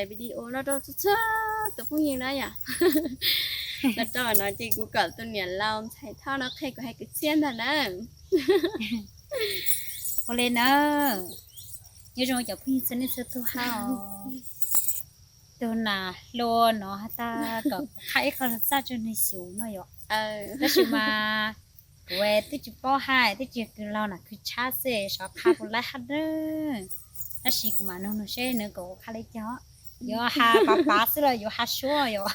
Video no rau txhua txhua tus phooj ywg na yom. No rau no ces kuv kom tus niam laus ntxhais Thoj no qhia kuv hais kwv txhiaj ntag na. Ua li na, nyob zoo cov phooj ywg txhua leej txhua tug hab. Tus nas hluas no has tas kom kuv qha ib qho lug txaj rua nwg xyum no yom. Tab sis mas kuv twb tsis paub hais, twb tsis kws laug nam khwv tshab xwb, xyov qha puas laib hab na. Tab sis kuv mam nug nug seb nws kom kuv qha li cas. Yuav has pav pav xwb los yuav has suab yom?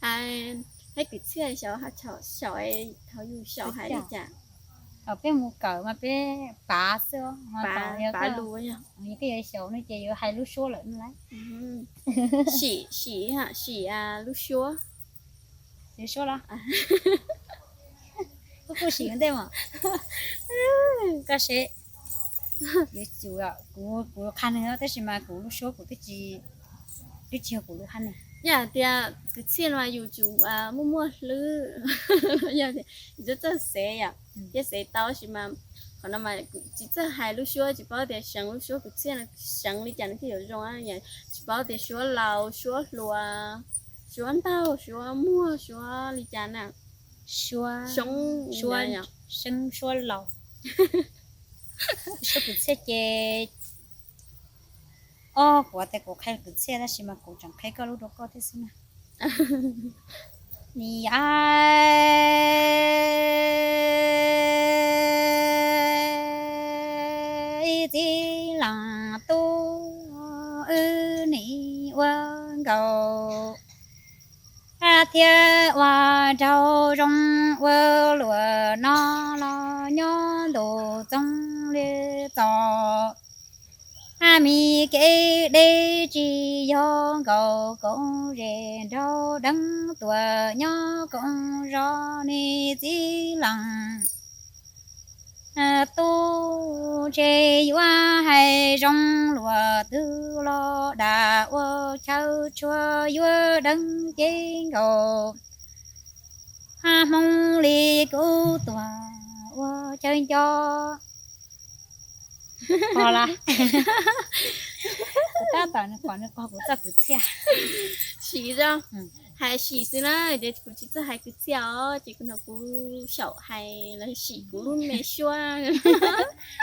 Hais kwv txhiaj xyov, xyov thaum yus xyaum hais li cas. Thaum peb mus kawm mas peb pav xwb, pav lus, koj yuav xyaum no ces yuav hais lub suab lawm no lauj. Sim, sim, sim lub suab. Lub suab los? Kuv kuj sim ua ntej mas. Koj seb, yuav xyum, kuv, kuv qha nws tab sis mas kuv lub suab kuv twb tsis, twb tsis yog kuv lub hab ne. Yog tias kwv txhiaj no mas yus tsum muaj muaj hlwb, yog tias yus txawj xev yom, thiaj xev tau, tab sis mas qhov no mas kuv tsis txawj hais lub suab, tsis paub tias seev lub suab kwv txhiaj no seev li cas nws thiaj yuav zoo, tsis paub tias suab laus, suab hluas, suab ntaug, suab muag, suab li cas na. Suab, suab, seev suab laus. Suab kwv txhiaj ces, o, kuv tias kuv qhia kwv txhiaj tab sis mas kuv tseem qhia koj lub rau koj thiab xwb na. Nim, txiv laus tub, wb nim ua nkaus thiab ua nraug zoo, ua luam no los nyob ntu txoov li txos. Hab mi kev deb tsis yog nkaus koom zem nraug deev tuam nyob koom zos ne txiv laus tub. Ntshe yuav hais zoo luag twg los dam ua chaw tshua yuav deev cev nkaus. Hab Hmoob li kuv tuag ua chaw nco. Qog lawm. Kuv tab tom nws kom nws qog kuv txoj kwv txhiaj. Sim zoo, hais sim xwb na, ces kuv tsis txawj hais kwv txhiaj os, ces kuv no kuv xyaum hais los sim kuv lub me suab.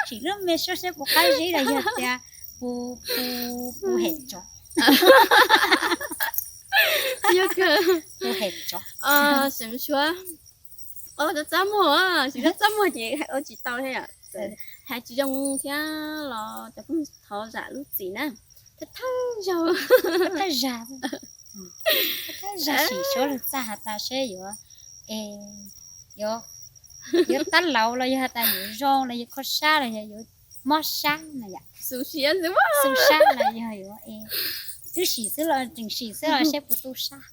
Sim lub me suab seb puas qab zib los yog tias puas, puas hem tsov. Puas hem tsov. Seev suab. Txaj muag, sim txaj muag ces ua tsis tau thiab. Hais tsis zoo thiab los cov phooj thov zam lub txim na. Thawj thawj zaug, thawj zaug, thawj zaug sim suab lug txaj has tas seb yuav, yuav tab laus los yog has tas yuav zoo los yog kho sab los yog yuav mob sab na yom. Xu sab los yog yuav, twb sim xwb los tseem sim xwb los seb puas tu sab.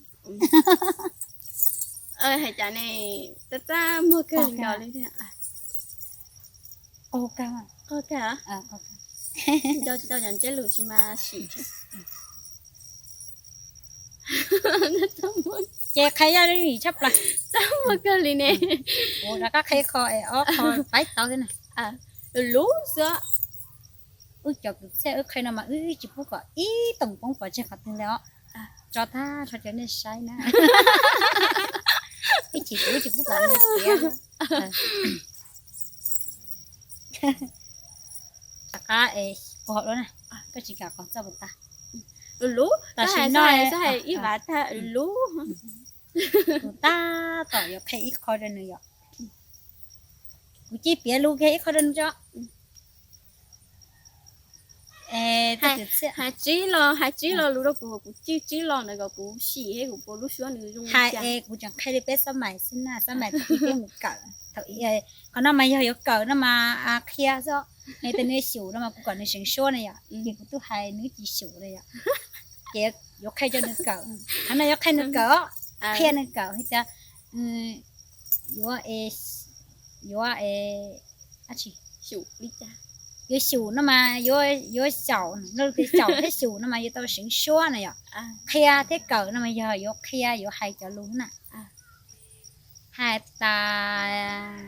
Hais cas ne, txaj txaj muag kawg li nkaus li. Qaug kawg, qaug kawg, nco tsis tau cov ntsiab lus tsis mas sim. Ces qhia yog li tshaj plaws. Txaj muag kawg li ne. Kuv rov qab qhia qho es ob qho paib tau thiab na. Lub xwb. Wb cov kwv txhiaj wb qhia no mas wb tsis pub kom ib toom poob pov tseg qhov twg li os. Tso tag nrho rau nej saib na. Ib chim kuv wb tsis pub kom nws tiav. Rov qab es qog dua na, koj tsis kam qog txoj puas tag? Lub lub, tam sim no ib vas tag lub lub. Kuv tab tom yuav qhia ib qho rau nws yom. Kuv cia piav lus kiag ib qho rau nws tso. Hais tsib lo, hais tsib lo lus rau kuv, kuv cwj tsib lo ntawd kom kuv sim thiab kuv puas lub suab nws zoo li cas. Es kuv tseem qhia li peb xab mais xwb na, xab mais thaum ub peb mus kawm. Qhov no mas yog yuav kawm no mas qhia xwb. Nws tias nws xyum no mas kuv kom nws seev suab na yom, ces kuv twb hais nws tsis xyum na yom. Ces yuav qhia rau nws kawm, qhov no yuav qhia nws kawm, qhia nws kawm hais tias yuav, yuav, yuav xyum no mas yuav, yuav xyaum, xyaum thiab xyum no mas yuav tau seev suab na yom. Qhia thiab kawm no mas yog yuav qhia, yuav hais cov lus na. Hais tas,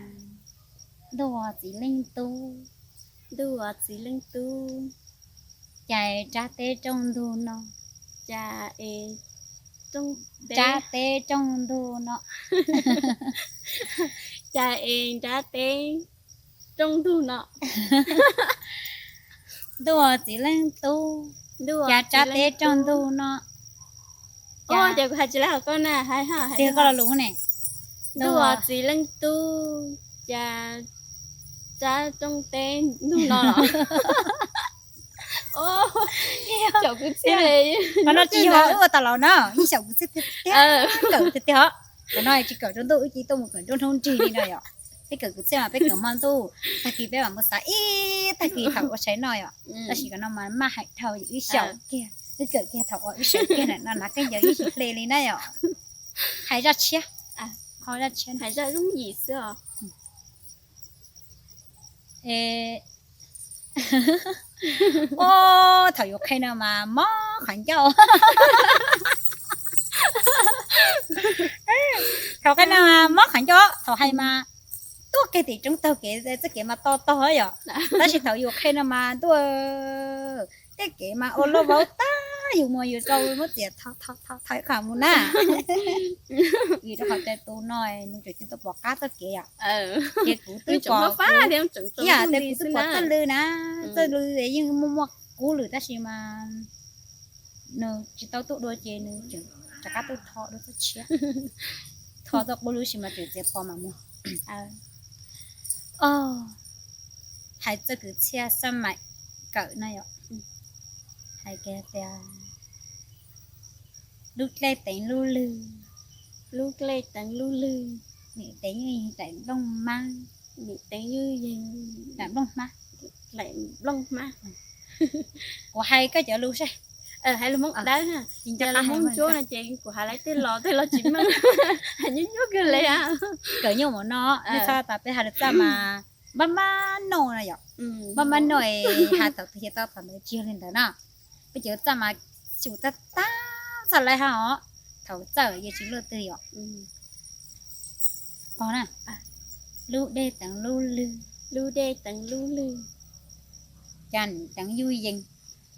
ntuj txiv leej tub, ntuj txiv leej tub, cais rab teb rooj ntug no, Cas es rab teb rooj ntug no. Cas es nrab teb rooj ntug no. Ntuj txiv leej tub, cas rab teb rooj ntug no. Ces kuv hais tsis lawv hauv koj na, hais koj lo lus ne. Ntuj txiv leej tub, cas rab rooj teb ntug no los. Qhov no tsis yog wb ua tas los na, ib xyaum kwv txhiaj tiag tiag, kawm tiag tiag os. Qhov no tsis kawm rau ntuj, wb cia tuaj mus kawm nruab hnub nrig li no yom. Peb kawm kwv txhiaj mas peb kawm hmo ntuj, tag kis peb mam mus xav ib tag kis thaum ua tshais noj yom. Tab sis qhov no mas maj heev dhau, ib xyaum kiag wb kawm kiag thaum uas wb sawv kiag na no na kawg ncaws ib sim hle li na yom. Hais zaj tshiab, qhov zaj tshiab, hais zaj zoo yim xwb os. Thaum yus qhia no mas mob qhov ncauj. Thaum qhia no mas mob qhov ncauj, thaum hais mas tuaj kiag tim roob taug kev, txoj kev mas to tog yom. Tab sis thaum yus qhia no mas ntuj, tej kev mas ua loj vauv tag, yus mus yus tau muab txiav tho tho tho ib qho mus na. Vim rau qhov tias tus no nws tseem tsis tau pom qab txoj kev yom. Ces kuv twb pom, ib yam tias kuv twb pom txoj lw na, txoj lw yeej muaj muaj kub lwm tab sis mas nws tsis tau tuaj dua ces nws tseem rov qab tuaj tho dua txoj tshiab. Tho txoj kub lwm sis mas tseem txiav pom mam mus. Hais txoj kwv txhiaj xab maim kawm no yom. Hais tias lub dlej teev lub lwg, lub dlej teev lub lwg, nim teev yub yeeg daim nplooj hmab, nim teev yub yeeg daim nplooj hmab, daim nplooj hmab. Kuv hais koj cov lus seb. Hais lus Hmoob Dawb, yog lus Hmoob Ntsuab no ces kuv hais lawv tej los tej los tsis meej, hais nyuaj nyuaj kawg li. Kawm nyuaj mus no, nej txhob tas peb hais lus txaj mas npab npab noj no yom. Npab npab noj es hais thaum twg yog tau thaum ntawd tsis yog li ntawd na. Peb cov txaj mas xyum tag tag txaj lawm hab os, thaum txawj yeej tsis luaj twg yom. Pog na, lub dej teev lub lwg, lub dej teev lub lwg, cas nim teev yub yeeg,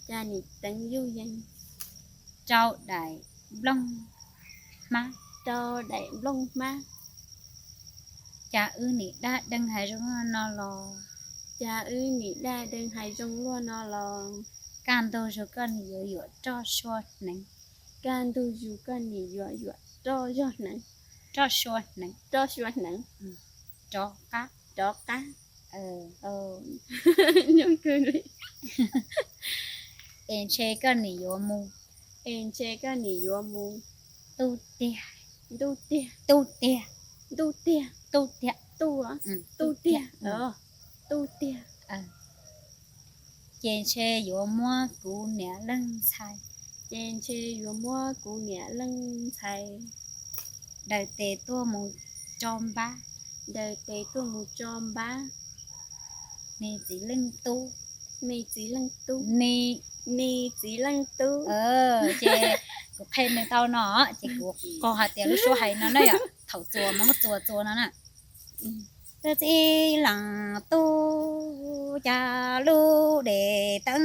cas nim teev yub yeeg, rau daim nplooj hmab, rau daim nplooj hmab. Cas wb nim dab deeg hais zoo no los, cas wb nim dab deeg hais zoo luaj no los, kaj ntug zus koj nim yuav yuam roj sua hneev, kaj ntug zus koj nim yuav yuam roj zog hneev, roj sua hneev, roj sua hneev, rov qab, rov qab. Es ntshe koj nim yuav mus, es ntshe koj nim yuav mus, ntuj tiag, ntuj tiag, ntuj tiag, ntuj tiag, ntuj tiag, ntuj tiag, ntuj tiag. Ces ntshe yuav muab kuv niam leej ntxhais, ces ntshe yuav muab kuv niam leej ntxhais daws tes tuaj mus tso npab, daws tes tuaj mus tso npab. Me txiv leej tub, me txiv leej tub, me, me txiv leej tub. Ces kuv qhia nws tau no, ces kuv qog hais tias lub suab hais no na yom, thaum txuas mas muab txuas txuas no na. Txiv leej tub, cas lub dej teev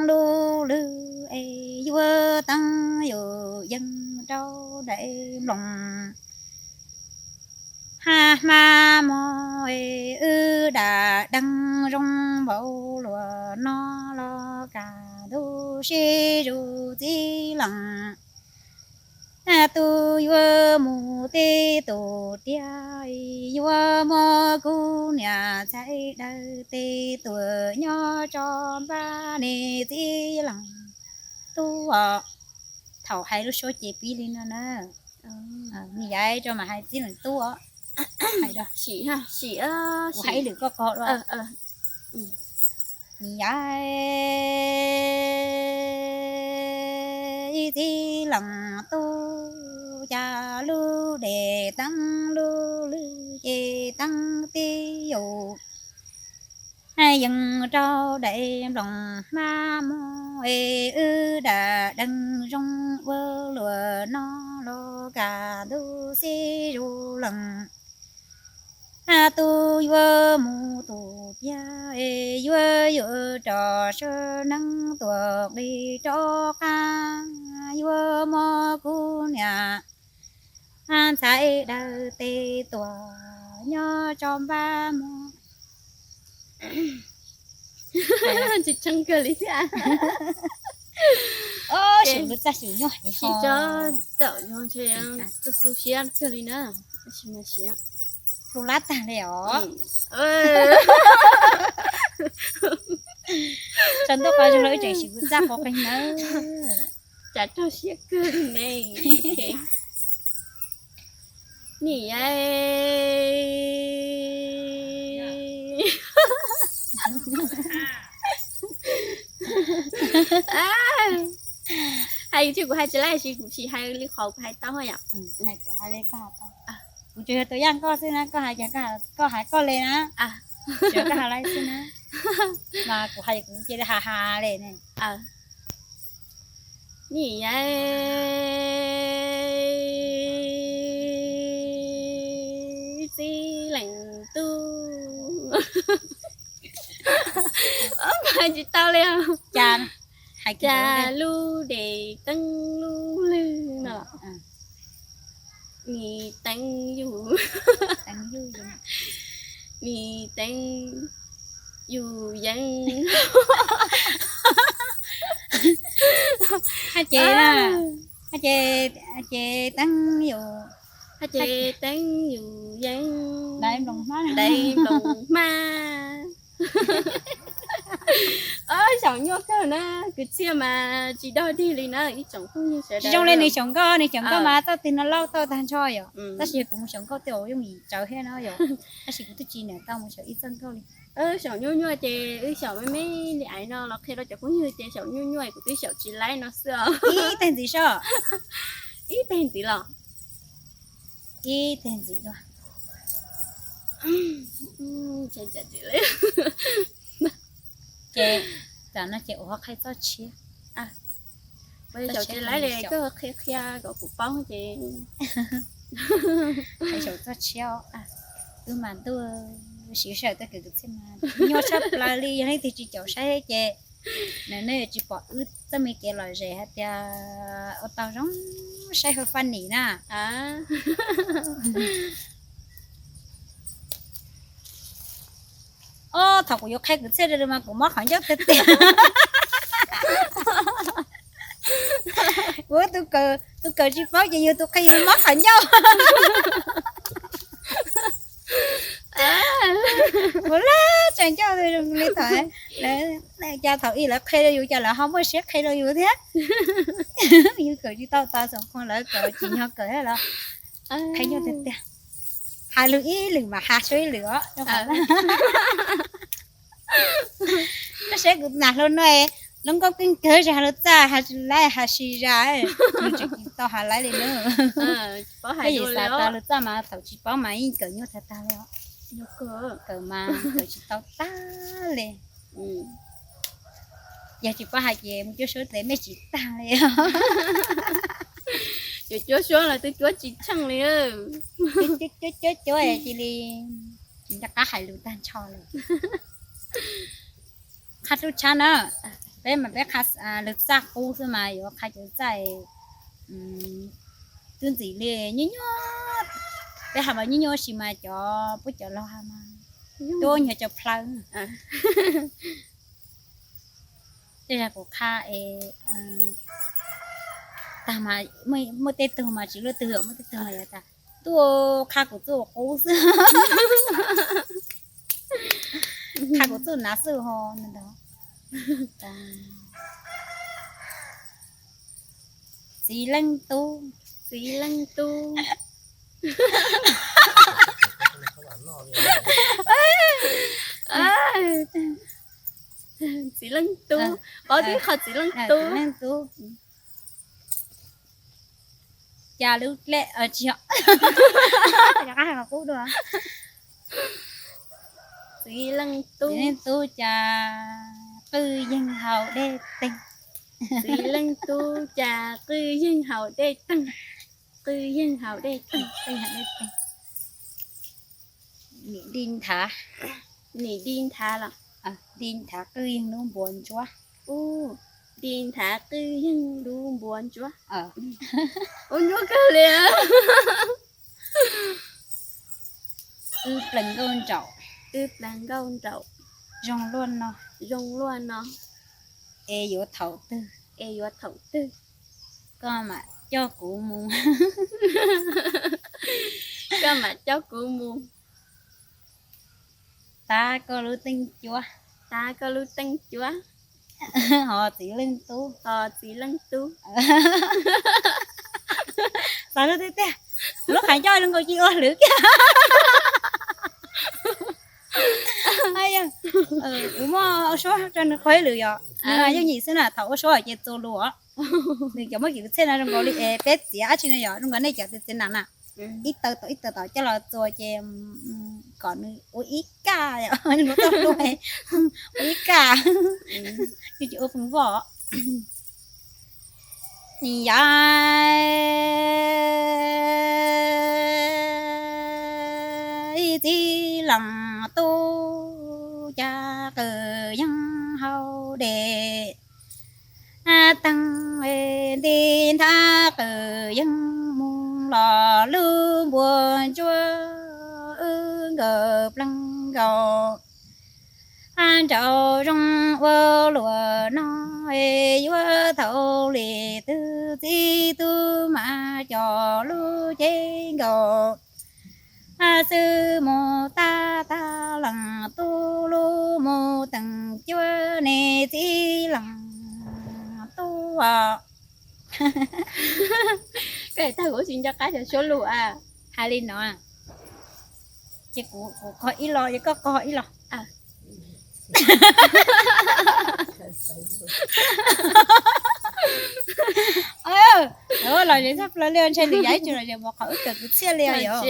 lub lwg es yuav teev yub yeeg rau daim nplooj hmab mog es wb dab deeg zoo npaum luaj no los kaj ntug sib zuj txiv leej tub yuav mus teb tus tiag, yuav muab kuv niam ntxhais daws tes tuaj nyob tso npab ne txiv leej tub os. Thaum hais lub suab ces pib li no na. Me yav rau mas hais txiv leej tub os. Hais, kuv hais ib lwm koj qog dua. Me yav txiv leej tub, cas lub dej teev lub lwg ces teev tib yub yeeg rau daim nplooj hmab mog es wb dab deeg zoo ua luaj no los kaj ntug sib zuj leej tub yuav mus tus tiag es yuav yuav roj sua hneev tuaj nqis rov qab, yuav Ntxhais daws tes tuaj nyob tso npab mog. Tsis tshee kawg li thiab. Tsis txaj xyum nyuaj heev ho. Txawm yog ntshe txawj xu siab kawg li na. Tab sis mas siab. Hlub lab tag li os. Tsaus ntuj qhov zoo los wb tseem sim kuv txaj qhov qeeg nawb. Cas rau siab kawg li ne. Nim hais tsis, kuv hais tsis laib, kuv sim hais li qhov kuv hais tau yom. Kuv tsuas yog tus yaj nkoj xwb na, koj hais koj li na, tsuas koj hais laib xwb na. Mas kuv hais kuv cia li has has li ne. Nim txij leej tub, hais tsis tau li. Cas, cas lub dej teeb lub lwg no. Nim teev yus, nim teev yus yeeb. Ces, ces teeb yus, ces teeb yus yeeb, ntais nploos hmab. Xyaum nyuaj kawg na, kwv txhiaj mas tsis dog dig li na ib tsoom phooj ywg sawv daws. Tsis zoo li nws xyaum nkauj, nws xyaum nkauj mas txoj twg no lauj tau tag nrho yom. Tab sis yog kuv mus xyaum nkauj tej zaum yooj yim tsawv thiab no yom. Tab sis kuv twb tsis niam tau mus xyaum ib txoj nkauj li. Xyaum nyuaj nyuaj ces wb xyaum me me li aiv no los qhia rau cov phooj ywg ces xyaum nyuaj nyuaj kuv twb xyaum tsis laib no xwb os. Ib teg ntxiv soj. Ib teg ntxiv los. Ib teg ntxiv dua. Ces tam no ces ua qhia txoj tshiab. Xyaum tsis laib li koj qhia qhia kom kuv paub ces. Qhia xyaum txoj tshiab. Wb mas ntuj, siv sij hawm tuaj kawm kwv txhiaj mas nyuaj tshaj plaws li, yog leej twg tsis caum saib thiab ces nws nej yuav tsis pom wb txoj me kev lom zem hais tias ua tau zoo saib hauv faj nim na. Ob, thaum kuv yuav qhia kwv txhiaj rau mas kuv mob qhov ncauj tiag tiag. Kuv tus kawm, tus kawm tsis paub ces yus tus qhia yus mob qhov ncauj. Kuv laj tsaus ncauj li thaum, cas thaum ub lawv qhia rau yus cas lawv ho muaj siab qhia rau yus thiab. Yus kawm tsis tau tas xoom qhov lawv kawm tsis nyog kawm thiab los qhia nyuaj tiag tiag. Hais lus ib lwm mas hais suab ib lwm os. Koj saib kuv nas hluas no, lub nkauj keej kawg, tsis hais lus txaj, hais tsis laib, hais sis zas, nws tseem tsis tau hais laib li na. Koj yeej xav tas lus txaj mas thaum tsis paub mas yeej kawm nyuaj tag tag li os. Kawm mas kawm tsis tau tag li. Yog tsis paub hais ces mus cuab suab tes mej tsis tag li. Cov cuab suab los twb cuab tsis tsheej li. Cuab cuab cuab cia li tsis nco qab hais lus tag nrho li. Qha hlub tshab na, peb mas peb qha lus txaj qub xwb mas yuav qha cov txaj twb ntxim li nyuaj nyuaj. Peb hais mas nyuaj nyuaj sis mas cov pub cov laug hais mas tuab nyuag cov plhaw. Tej zag kuv qha es tag mas muaj tej tug mas tsis luaj twg, muaj tej tug mas yog tas tuaj qha kuv txuj qub xwb, qha kuv txuj nav xwb ho ntag. Txiv leej tub, txiv leej tub, txiv leej tub, paub tib qho txiv leej tub, txiv leej tub. Cas lub dlej tsis yog, qub dua. Txiv leej tub, txiv leej tub cas qwj yeeg haus dej teeg. Txiv leej tub cas qwj yeeg haus dej teeg. Qwj yeeg haus dej teeg, qwj yeeg haus dej teeg. Nim di nthav, nim di nthav los, di nthav qwj yeeg lub npuas ntsuab. Ub, di nthav qwj yeeg lub npuas ntsuab. Ub, nyuaj kawg li. Wb plees nkauj nraum, wb plees nkauj nraum, zoo luaj no, zoo luaj no, es yuav thaum twg, es yuav thaum twg, koj mam coj kuv mus, koj mam coj kuv mus tav koj lub teeb cuab, tav koj lub teeb cuab, ho txiv leej tub, ho txiv leej tub. Xav luag tiag tiag, lub qhov ncauj zoo nkaus ci ua lwm kiag. Kuv muaj ua suab rau nws qhov ib lwm yom, nws yeej yim xwb na, thaum ua suab ces txuas lus os. Nws cov muaj kev txhij no zoo nkaus li es peb txiav dab tsi no yom, zoo nkaus nej cov txiav txiav nas na, ib taw tom ib taw tom coj los txuas ces kom nws ua ib kaj, nws ua tau lus, ua ib kaj, nws tsis ua feem voj. Yog ib txiv leej tub cas qw yeej hau dej teeg, nti nthab qw yeej mus los lub npua ntsuab, wb nkawd plees nkaus nraum zoov ua luaj no, yuav thaum li twg txiv tub mam coj lub cev nkaus xwb mus tab tag leej tub lub mus teem cuab ne txiv leej tub. Koj tag kuv tsis nco qab cov suab lus a. Hais li no, ces kuv, kuv qhov ib los, ces koj qhov ib los. Los zem tshaj plaws li, ntshe nws yav ib tsis los zem npaum qhov wb kawm kwv txhiaj li os yom.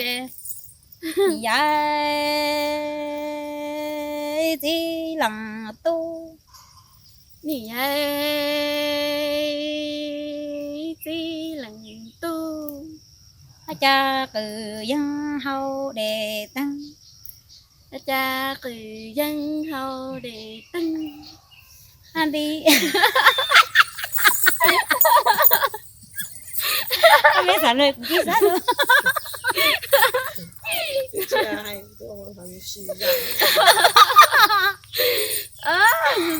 Yav txiv leej tub, nim yav txiv leej tub, cas qw yeej hau dej teeg, cas qw yeej hau dej teeg. Nti, koj peb xav lus kuv tsis xav lus.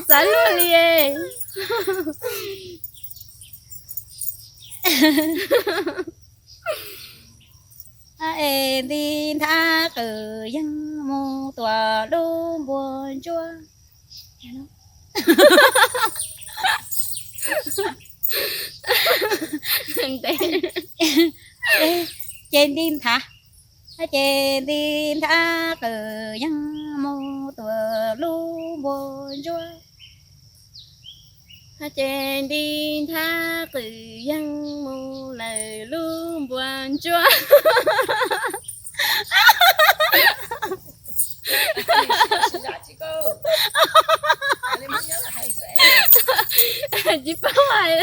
Xav luaj li. Es nti nthab qw yeej mus tua lub npua ntsuab. Ces nti nthav, ces nti nthab qw yeej mus tua lub npua ntsuab. Ces nti nthab qw yeej mus lawm lub npua ntsuab. Tsis paub hais.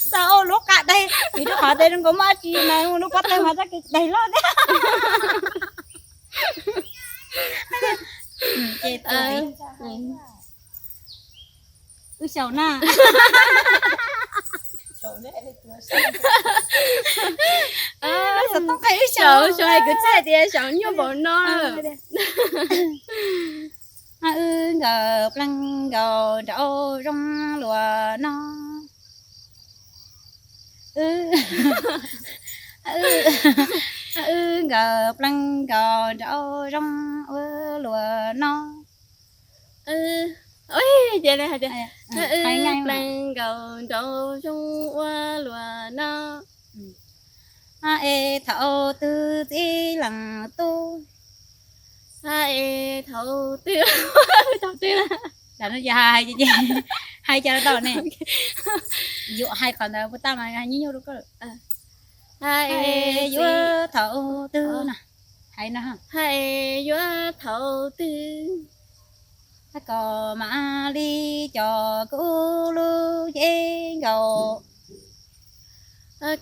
Xav ua lub qab daig, vim rau qhov tias zoo nkaus muaj dab tsi mas lub pob tawg mas txoj kev daig loj thiab. Wb xyaum na. Xov tooj qhia wb xyaum, xyaum hais kwv txhiaj tias xyaum nyuaj npaum no. Wb nkawd pleev nkaus nraum zoov luaj no. Wb nkawd pleev nkaus nraum zoov ua luaj no. Wb pleev nkaus nraum zoov ua luaj no. Es thaum twg txiv leej tub, es thaum twg, thaum twg, hais cas tau ne, yuav hais qhov ntawd puas tau mas nyuaj nyuaj rau koj. Yuav thaum twg no, hais no, yuav thaum twg, kom mam li coj kuv lub cev nkaus,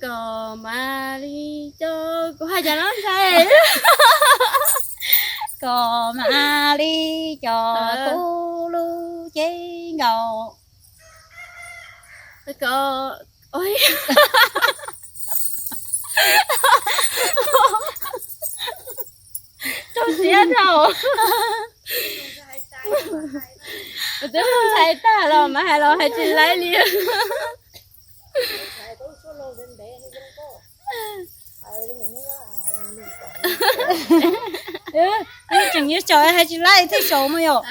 kom mam li coj kuv, hais cas los ntshai, kom mam li coj kuv lub cev nkaus. Ko, oj, rau siab dhau. Twb ntshai tag los mas hais los hais tsis laib li. Tseem yuav xyaum hais tsis laib thiaj xyaum mas yom.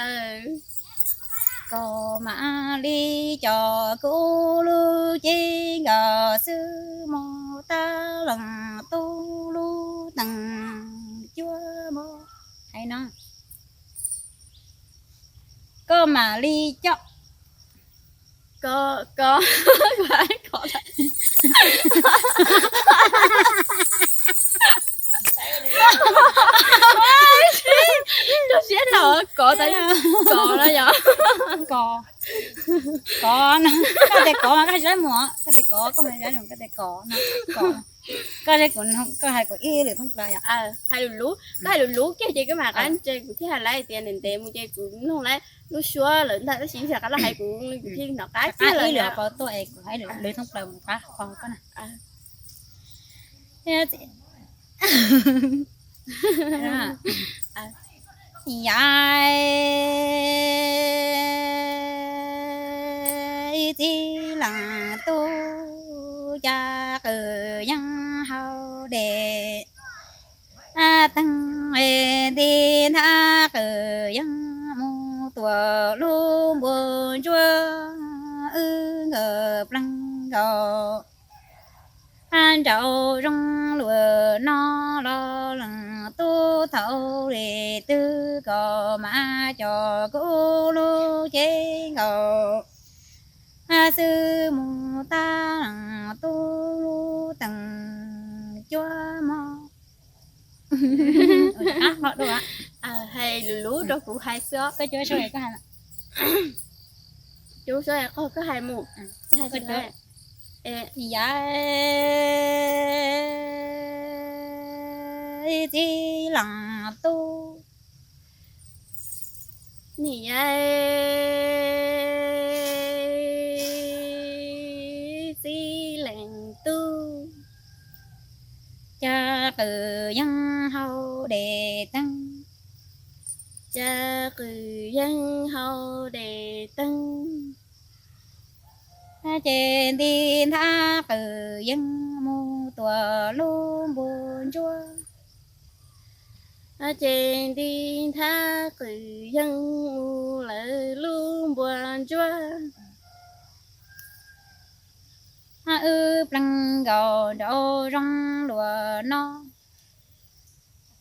Koj mam li coj kuv lub cev nkawd xwb mus tab lees tu lub tees cuab mog. Hais no, koj mam li coj, koj, koj, koj, rau siab thaum kov tas, kov no yom. Kov, kov no, koj tias kov mas koj hais tsis laib mus, koj tias kov, koj mas, koj tias kov no, kov, koj, koj hais kuv ib lwm thoob plaws yom. Hais lus luv, koj hais lus luv kiag ces koj mam qab ntse kuv thiaj hais laib tias ntev ntev mus ces kuv mloog laib lub suab lawm ntag tab sis rov qab los hais kuv, kuv thiaj hnov qab kiag ib lwm pov tuaj es kuv hais lwm thoob plaws mus qab qhov koj na. Yam txiv leej tub, cas qw yeeb hau dej teeg, nti nthab qw yeeb mus tuam lub npua ntsuab, wb nkawd pleeg nkaus nraum zoov luag no los leej tub, thaum li twg koj mam coj kuv lub cev nkawd xwb mus tab lees tu lub tees cuab mog. Hais lus luv rau kuv hais xwb. Koj cuab suab koj hais, cuab suab koj hais mus. Yam txiv leej tub, niam txiv leej tub, cas qw yeeb hau dej teeg, cas qw yeeb hau dej teeg, ces nti nthab qw yeeb mus tuam lub npua ntsuab, ces nti nthab qw yeeb mus lawm lub npua ntsuab, wb pleeg nkaus nraum zoov luag no.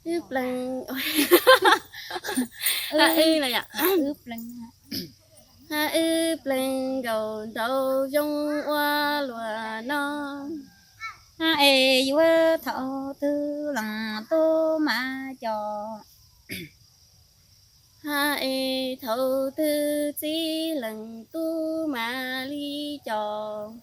Wb pleeg, wb pleeg, wb pleeg nkaus nraum zoov ua luag no. Es yuav thaum twg leej tub mam coj, es thaum twg txiv leej tub mam li coj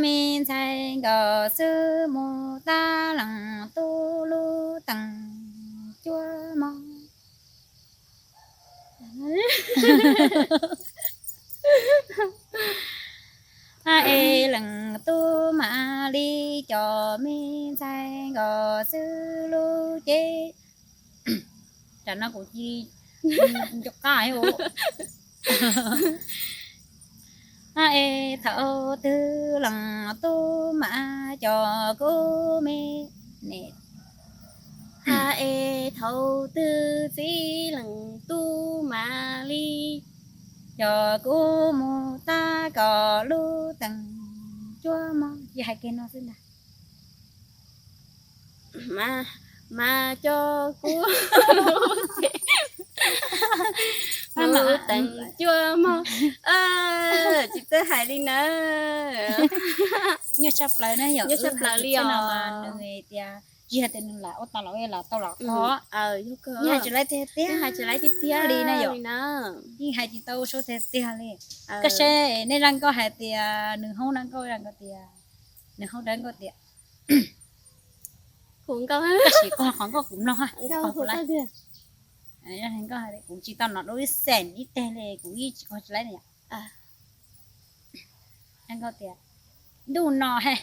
me ntxhais nkawd xwb mus tab lees tu lub tees cuab mog. Es leej tub mam li coj me ntxhais nkawd xwb lub cev. Tam no kuv ci nco qab. Es thaum twg leej tub mam coj kuv me, es thaum twg txiv leej tub mam li coj kuv mus tab koj lub tees cuab mog. Ces hais kiag no xwb ntag. Mas coj kuv lub tees cuab mog. Tsis txawj hais li na. Nyuaj tshaj plaws na yom, nyuaj tshaj plaws li os. Nws tias tsis hais tias nws lam ua tau los ua lam tau los qhov. Hais tsis laib tiag tiag, hais tsis laib tiag tiag li na yom. Yeej hais tsis tau suab tiag tiag li. Koj saib nej zaj nkauj hais tias nws hoob dab nkauj, zaj nkauj tias, nws hoob dab nkauj tias, tab sis koj qhov nkauj kuv mloog, kuv tsis tau hnov dua ib xees ib teg li, kuv yeej tsis, qhov tsis laib na yom. Nkauj tias, ntuj no he,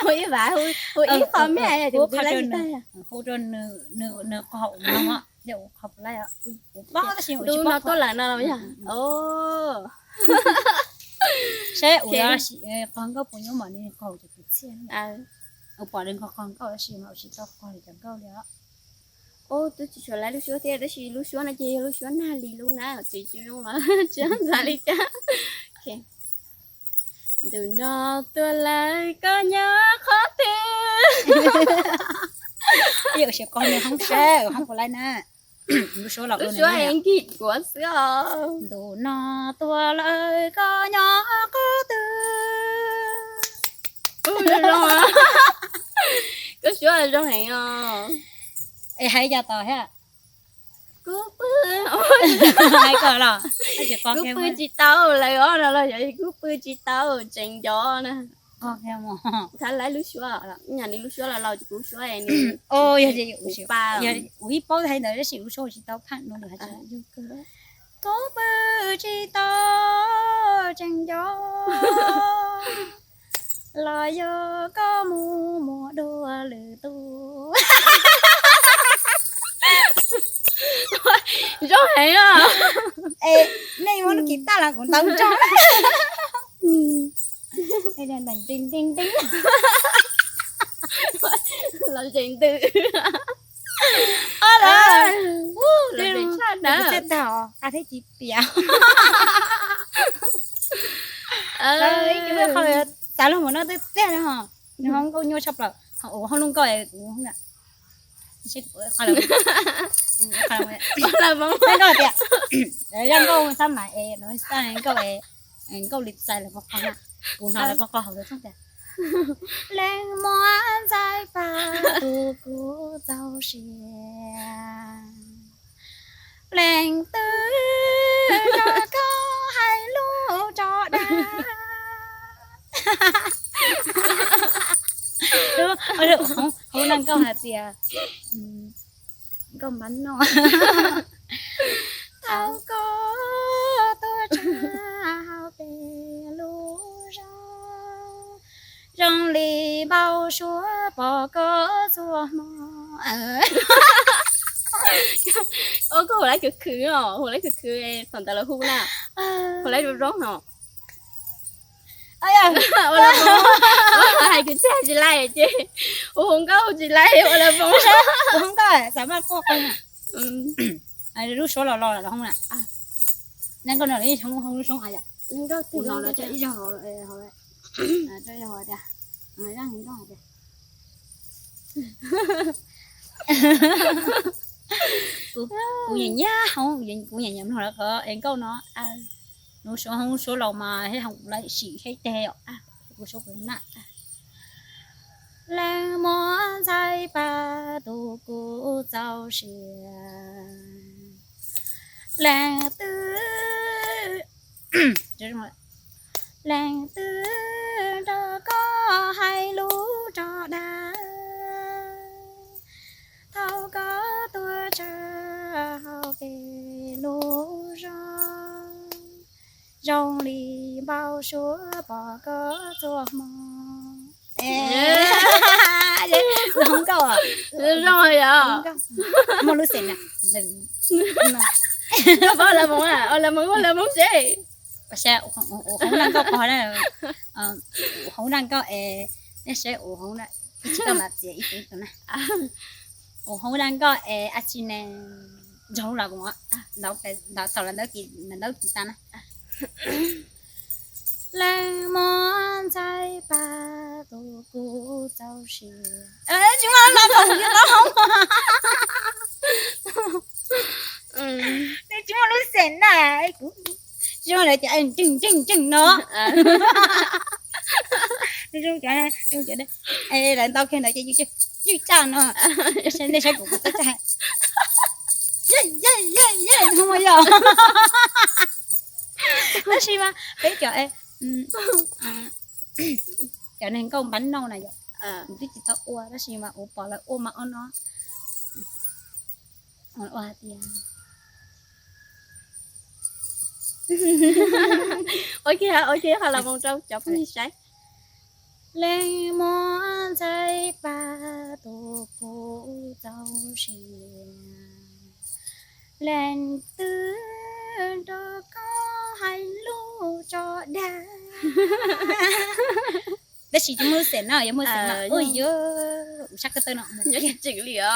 hu ib qho me, hu rau nws qhov no, yog ua qhov puas laib, ua pob tab sis ua tsis pob tuaj lawm no los yog. Seb ua qhov nkauj puas nyuaj mas nws qaug ces kuv txhiaj. Ua pom nws qaug qaug nkauj tab sis mas ua tsis tau qaug li cov nkauj li os. Twb tsis tshua laib lub suab thiab tab sis lub suab no ces yog lub suab nag li lub na, tsis tsis zoo los tsis ntxhais li cas. Ntu no tuaj lawm koj nyob qhov twg? Yog ua siab qaug nws hoob seb hoob puas laib na. Lub suab los lub suab nkig kuav xwb os. Ntu no tuaj lawm koj nyob qhov twg? Koj suab zoo heev os. Es hais yog tau thiab. Kuv pw, hais kom los, kuv pw tsis tau lawv os no los yog kuv pw tsis tau tseem nco na. Txhad laib lub suab, nws lub suab los laus ces kuv suab, yog ua ib paub hais ntawd tab sis lub suab tsis tau phaj no lawm. Kuv pw tsis tau tseem nco los yog koj mus muaj dua lwm tus. Zoo heev os. Nej muab lub kis taj los kuv ntaus nrog. Los zeem ntws. Tshaj na, tag qa thiab ci piam. Txav lug mus noj tej tiag li ho. Nws ho nkauj nyuaj tshaj plaws, ua hauj lwm nkauj es kuv nkauj tias, zaj nkauj xab mas es, nkauj es, nkauj li txais lawv qhov qhov na, kuv hnov lawv qhov qhov hauv lawv tias, leej muab ntxhais pab tu kuv txaus siab, leej twg nrog koj hais lus rov dag. Hauv naj nkauj hais tias, nkauj npab no, thaum koj tuaj tshaj hauv peb lub zos, zoo li npau suav pom koj txhua hmo. Koj hu lawv khwv khwv os, hu lawv khwv khwv thaum ntawd lawv hu na, hu lawv zoo zoo no. Hais kwv txhiaj tsis laij ces ua hauv nkauj tsis laij ua lawv zoo. Ua hauv nkauj xav maj quaj qw. Lub suab los los los hauv na. Naj nkauj no lub suab yom. Kuv no ib zaug hauv tias, zaj nkauj hais tias, kuv nyiam nyiam hauv, kuv nyiam nyiam mloog lawv qhov es nkauj no. Lub suab hauv lub suab los mas thiab hauv lawv sim thiab teg yom. Kuv suab kuv na. Leej muab ntxhais pab tu kuv txaus siab, leej twg, leej twg nrog koj hais lus rov dag, thaum koj tuaj tshaj hauv peb lub zos, zoo li npau suav pom koj txhua hmo. Zoo nkauj, zoo yom. Muaj lub xeem na. Lawv Hmoob, lawv Hmoob seb. Ua hauv naj nkauj qhov, ua hauv naj nkauj es, nej seb ua hauv, ib tsis koj mam txiav ib tug ib tug na. Ua hauv naj nkauj es a tsi ne, nrog lub los mus, ntawd thaum lawv ntawd kis tas na. Leej muab ntxhais pab tu kuv txaus siab. Tsis muaj lub xeem na, kuv tsis muaj lawv ces nreeg nreeg nreeg no. Lawv ntau kiag ntawd ces ywj tsaj no. Nej saib kuv, kuv txaj tsaj, yog tab sis mas peb cov, cov neeg nkauj npab nauj na yom, kuv twb tsis tau ua tab sis mas kuv pom lawv ua mas ob no, ua hais tias Ua kiag, ua kiag qhov lawv mus rau cov phooj ywg saib. Leej muab ntxhais pab tus pub txaus siab, leej twg nrog koj hais lus tso dag. Tab sis tsis muaj lub xeem no, yuav muaj xeem no, ua yog ua sab koj tawg no, nyob tsis tseem li os.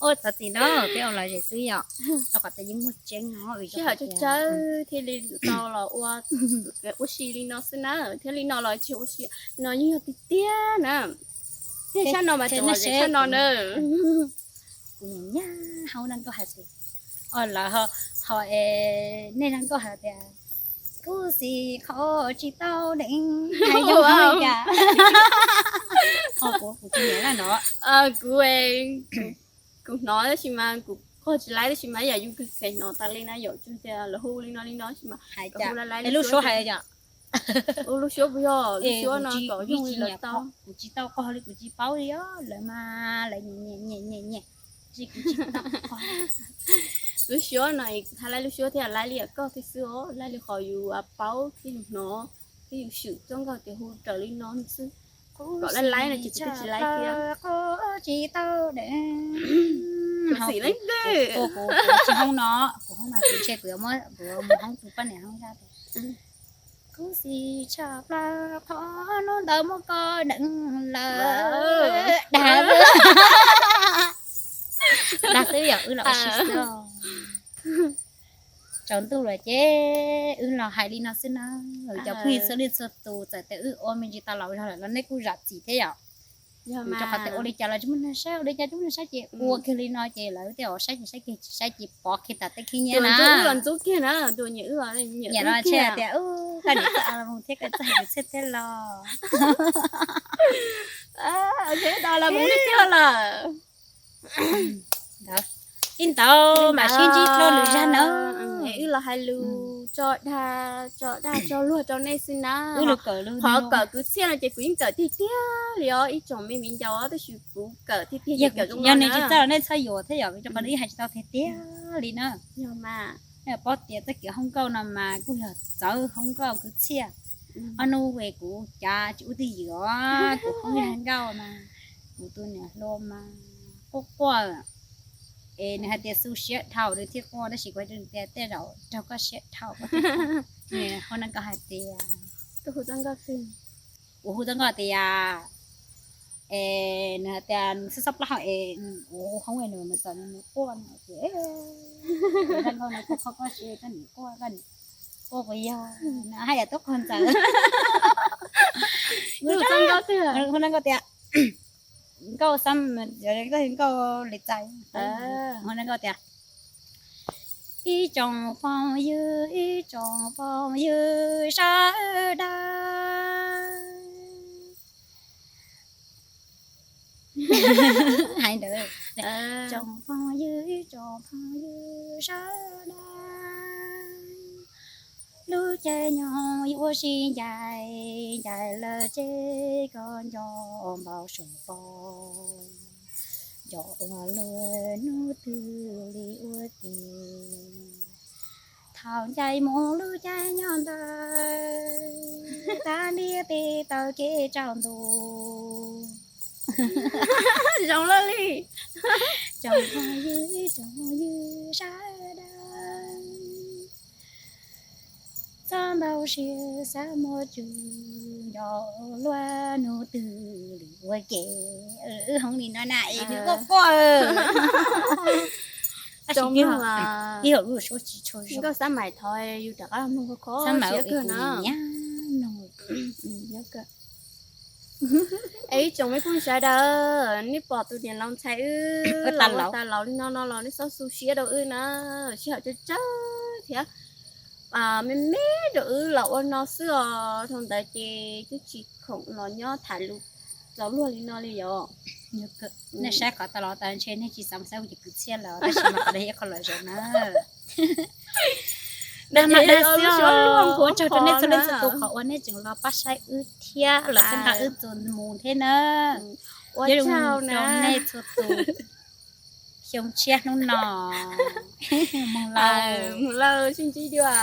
Ua txog txiv no peb ua los zem xwb yom, rau qhov tias yeej muaj tseeb no. Sij hawm tsawg tsawg thiaj li tau los ua, ua si li no xwb na, thiab li no los tsis ua si, no yeej yog tiag tiag na. Thiab sab no mas tseem los zem sab no na. Kuv nyuam nyuam hauv no nkauj hais tias, o lawv ho, nej no nkauj hais tias, kuv xim qhov tsis tau deev, hais zoo li cas. Ho kuv, kuv tsis nyiam lawm no. Kuv, kuv hnov tab sis mas kuv qog tsis laib tab sis mas yam yus kheev hnov tas li na yom, tsuas tias lawv hu li no li no sis mas hais cas lub suab hais cas. Lub suab puas yog lub suab no kom zoo li lawv tau. Kuv tsis tau qog li, kuv tsis paub li os, lawv mas lawv nyiam nyiam nyiam nyiam, tab sis kuv tsis tau qog. Lub suab no kuv tha laib lub suab thiab laib li yam koj thiab xwb os, laib li qhov yus paub thiab yus hnov thiab yus swm txoj nkauj tias hu raws li no xwb. Kom laib laib no ces kuv twb tsis laib thiab. Qog tsis tau deev. Kuv xim leej twg. Kuv tsis hoob no, kuv hoob mas kuv ntshe kuv yuav muab, kuv yuav mus hoob tus poj niam hoob zaj tias, kuv xim tshaj plaws qhov hnub ntawd muab koj deev lawm. Dag, dag xwb yom, wb los ua si xwb. Tsaus ntuj lawm ces wb los hais li no xwb na. Cov phooj ywg txhua leej txhua tus, txawm tias wb ua me ntsis tas los zog lawm los nej kuj zam txim thiab yom. Rau qhov tias ua li cas los tsis muaj neeg saib, ua li cas tsis muaj neeg saib ces ua kiag li no ces lawv tej zaum saib ces saib kiag, tsis saib ces pov kiag tas tej khib nyiab na. Wb los ntxub kiag na, tus nyiam wb los nyiam no, tias koj niam txaj mus thiab koj txaj mus txhiaj thiab los. Ntau los mus tiag lawm. Ib ntawd mam sib ntsib dua lwm zag na. Wb los hais lus tso dag, tso dag tso luag rau nej xwb na. Qhov kawm kwv txhiaj no ces kuv yeej kawm tiag tiag li os ib tsoom me viv ncaus, tab sis kuv kawm tiag tiag, yog nws tsis txawj los nej txhob yuam thiab yom, vim rau qhov nws yeej hais tsis tau tiag tiag li na. Yog mas, nej paub tias txoj kev hoob nkauj no mas kuj yog txawv hoob nkauj kwv txhiaj. Ob hnub es kuv cav tsis ua twj ywm os, kuv hoob nkauj mas, kuv tus niam hluas mas quaj quaj, es nws hais tias xu siab dhau nws thiaj quaj, tab sis kuv hais rau nws tias tej zaum raug koj siab dhau. Hoob nkauj hais tias, kuv hu txoj nkauj tias, es nws hais tias nws xob xob plaub hau es kuv hu hoob es nws, nws txawm nws quaj no ces, nkauj no kuj kho koj siab, koj niam quaj, koj niam quaj puas yog? Nws haj yam tub qhov ntxawm. Hu nkauj tias, nkauj xab, nkauj li txais, hu nkauj tias, ib tsoom phooj ywg, ib tsoom phooj ywg sawv daws. Hais ntawd, tsoom phooj ywg, ib tsoom phooj ywg sawv daws, lub caij nyoog yuav sib ncaim, ncaim lawm ces koj nco npau suav pom, nco ua luaj hnub twg li ua ke. Thaum ncaim mus lub caij nyoog ntawd, tag ntiaj teb taug kev tsaus ntuj. Zoo lawm li. Tsoom phooj ywg, tsoom phooj ywg sawv daws, txhob npau siab xav muaj tswv, nco luaj hnub twg li ua ke. Wb hoob li no na es nws quaj quaj. Tab sis tib hom lub suab tsis tshua zoo. Nkauj xab mais thov yus rov qab mloog kho kho siab kawg na. Es ib tsoom me phooj sawv daws, nej pom tus niam laus ntxhais wb los ua tas laus li no no los nej txhob xu siab rau wb na. Sij hawm tsawg tsawg thiab me me rau wb los ua no xwb os. Dhau ntawd ces twb tsis khoom los nyob tham lus txaus luag li no li yom. Nej saib qhov tas los tas ntshe nej tsis xav mus saib kuv cov kwv txhiaj lawm, tab sis mas qhov no yog ib qho lom zem na. Dag mas dag xwb os. Ua tsaug rau nej txhua leej txhua tus qhov uas nej tseem los pab saib wb thiab los txhawb nqa wb txuas mus thiab na. Ua tsaug rau nej txhua tus. xyoo tshiab hnub no. Mus lauj, sib ntsib dua.